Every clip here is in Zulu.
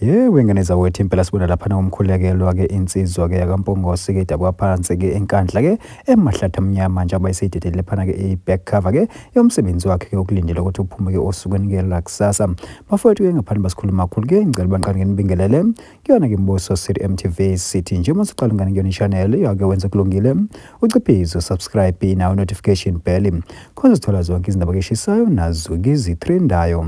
Yebo, ingane zawethu impela sibona laphana umkhulekelwa-ke insizwa-ke yakaMpungose-ke idabuka phansi-ke eNkandla-ke emahlathi amnyama njengoba eseyidedele laphana-ke i-back cover-ke yomsebenzi wakhe-ke okulindele ukuthi uphume-ke osukwini-ke lakusasa. Bafowethu-ke ngaphandle basikhuluma kakhulu-ke ngicela banqane nginibingelele kuyona-ke Mbuso City MTV City. Njengoba usuqala ungane kuyona i-channel yake wenza kulungile uciphize subscribe nawo notification bell khona uzithola zonke izindaba eshisayo nazo-ke izitrendayo.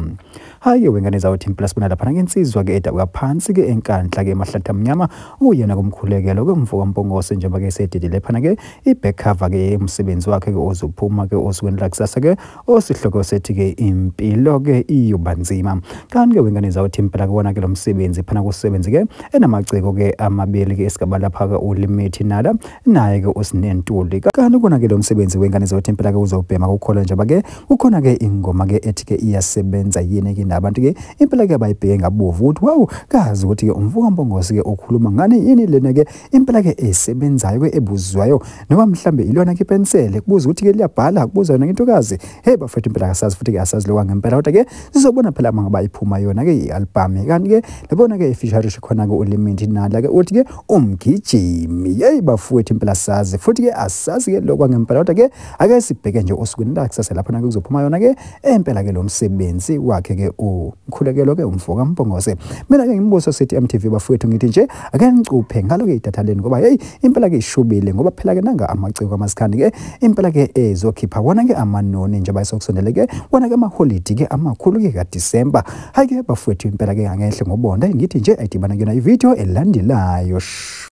Hhayi-ke wengane zawethu impela sibona laphana-ke insizwa-ke edabuka phansi-ke eNkandla-ke emahlathi amnyama uyena kumkhulekelo ke umfo kaMpungose njengoba ke sededele phana-ke i-back cover-ke umsebenzi wakhe-ke ozophuma-ke osukwini lakusasa-ke osihloko sethi-ke impilo-ke iyoba nzima. Kanti-ke wengane zawethu impela kuwona-ke lo msebenzi phana kusebenzi-ke enamaciko-ke amabili-ke esigaba lapha-ke uLimithi Nala naye-ke uSinentuli. Kanti kona-ke lo msebenzi wengane zawethu impela-ke uzobhema kukholwa njengoba-ke kukhona-ke ingoma-ke ethi-ke iyasebenza yini-ke nabantu-ke impela-ke abayibheke ngabovu ukuthi wawu kazi ukuthi-ke umfo kaMpungose-ke ukhuluma ngani yini lena-ke impela-ke esebenzayo-ke ebuzwayo noma mhlambe ilona-ke ipensele kubuza ukuthi-ke liyabhala kubuza yona ngentokazi. Hey bafethu impela kasazi futhi-ke asazi lokwa ngempela kodwa-ke sizobona phela uma ngaba iphuma yona-ke i-album. Kanti-ke labona-ke ifisharishe khona-ke uLimithi Nala-ke uthi-ke umgijimi. Hey bafowethu impela sazi futhi-ke asazi-ke lokwa ngempela kodwa-ke ake sibheke nje osukwini lakusasa lapho-ke kuzophuma yona-ke empela-ke lo msebenzi wakhe-ke umkhulekelo-ke umfo kaMpungose. Mina-ke ngiMbuso City MTV bafowethu ngithi nje ake ngicuphe ngalo-ke idatha leni ngoba hey impela-ke ishubile ngoba phela-ke nanga amaciko amasikandi-ke impela-ke ezokhipha wona-ke amanoni njengoba esokusondele-ke wona-ke amaholidi-ke amakhulu-ke kaDisemba. Hhayi-ke bafowethu impela-ke angehle ngobonda ngithi nje ayidibana kuyona ividiyo elandelayo.